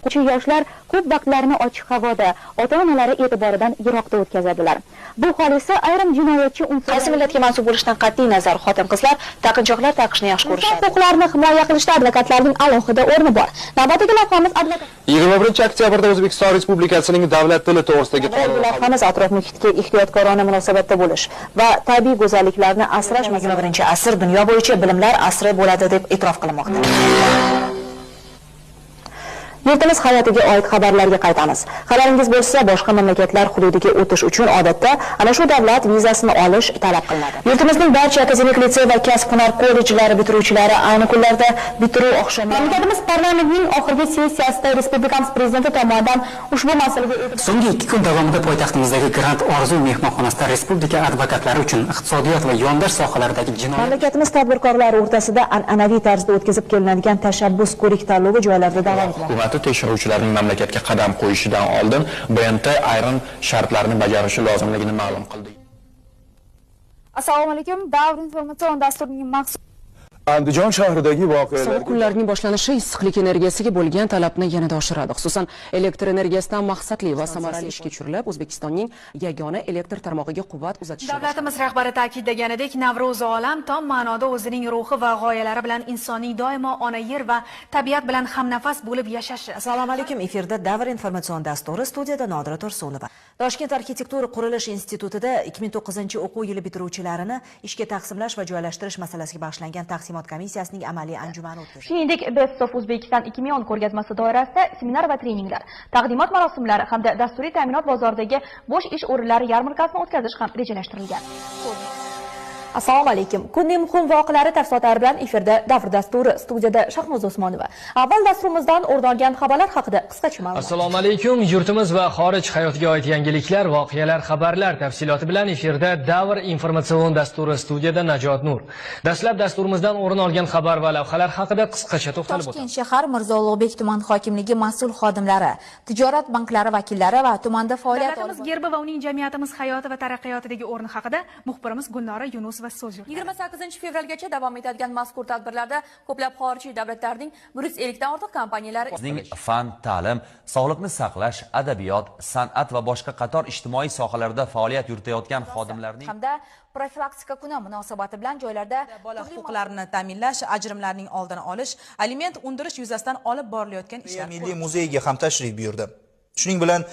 Yoshlar ko'p vaqtlarini ochiq havoda, ota-onalari e'tiboridan yiroqda o'tkazadilar. Bu hol esa ayrim jinoyatchi unsurlar qaysi millatga mansub bo'lishidan qat'iy nazar xotin-qizlar taqinchoqlar taqishni yaxshi ko'rishadi. Huquqlarni himoya qilishda advokatlarning alohida o'rni bor. Navbatdagi lavhamiz advokat 21-oktyabrda O'zbekiston Respublikasining davlat tili to'g'risidagi qonun lavhamiz atrof muhitga ehtiyotkorona munosabatda bo'lish va tabiiy go'zalliklarni asrash 21-asr dunyo bo'yicha bilimlar asri bo'ladi deb e'tirof qilinmoqda. Yurtimiz hayotiga oid xabarlarga qaytamiz. Xabaringiz bo'lsa, boshqa mamlakatlar hududiga o'tish uchun odatda ana shu davlat vizasini olish talab qilinadi. Yurtimizning barcha akademik litsey va kasb-hunar kollejlari bitiruvchilari ayni kunlarda bitiruv oqshomi Mamlakatimiz parlamentining oxirgi sessiyasida respublikamiz prezidenti tomonidan ushbu masalaga So'nggi 2 kun davomida poytaxtimizdagi Grand Orzu mehmonxonasida respublika advokatlari uchun iqtisodiyot va yondosh sohalaridagi jinoyat Mamlakatimiz tadbirkorlari o'rtasida an'anaviy tarzda o'tkazib kelinadigan tashabbus ko'rik tanlovi joylarda davom etmoqda. Tekshiruvchilarning mamlakatga qadam qo'yishidan oldin BMT ayrim shartlarni bajarishi lozimligini ma'lum qildi. Assalomu alaykum. Davr informatsion dasturining maxsus Andijon shahridagi voqealar sovuq kunlarning boshlanishi issiqlik energiyasiga bo'lgan talabni yanada oshiradi. Xususan, elektr energiyasidan maqsadli va samarali ishga tushirilib, O'zbekistonning yagona elektr tarmog'iga quvvat uzatishi. Davlatimiz rahbari ta'kidlaganidek, Navro'z olam tom ma'noda o'zining ruhi va g'oyalari bilan insonning doimo ona yer va tabiat bilan hamnafas bo'lib yashashi. Assalomu alaykum. Efirda Davr informatsion dasturi, studiyada Nodira Tursunova. Toshkent arxitektura qurilish institutida 2009-o'quv yili bitiruvchilarini ishga taqsimlash va joylashtirish masalasiga bag'ishlangan taqsimot komissiyasining amaliy anjumani o'tkazildi. Shuningdek, Best of Uzbekistan 2010 ko'rgazmasi doirasida seminar va treninglar, taqdimot marosimlari hamda dasturiy ta'minot bozoridagi bo'sh ish o'rinlari yarmarkasini o'tkazish ham rejalashtirilgan. Assalomu alaykum. Kunning muhim voqealari tafsilotlari bilan efirda Davr dasturi, studiyada Shahnoza Usmonova. Avval dasturimizdan o'rin olgan xabarlar haqida qisqacha ma'lumot. Assalomu alaykum. Yurtimiz va xorij hayotiga oid yangiliklar, voqealar, xabarlar tafsiloti bilan efirda Davr informatsion dasturi, studiyada Najot Nur. Dastlab dasturimizdan o'rin olgan xabar va lavhalar haqida qisqacha to'xtalib o'tamiz. Toshkent shahar Mirzo Ulug'bek tuman hokimligi mas'ul xodimlari, tijorat banklari vakillari va tumanda faoliyat Davlatimiz gerbi va uning jamiyatimiz hayoti va taraqqiyotidagi o'rni haqida muxbirimiz Gulnora Yunus so'z yuritadi. 28 fevralgacha davom etadigan mazkur tadbirlarda ko'plab xorijiy davlatlarning 150 dan ortiq kompaniyalari Bizning fan, ta'lim, sog'liqni saqlash, adabiyot, san'at va boshqa qator ijtimoiy sohalarda faoliyat yuritayotgan xodimlarning hamda profilaktika kuni munosabati bilan joylarda bola huquqlarini ta'minlash, ajrimlarning oldini olish, aliment undirish yuzasidan olib borilayotgan ishlar Milliy muzeyiga ham tashrif buyurdi. Shuning bilan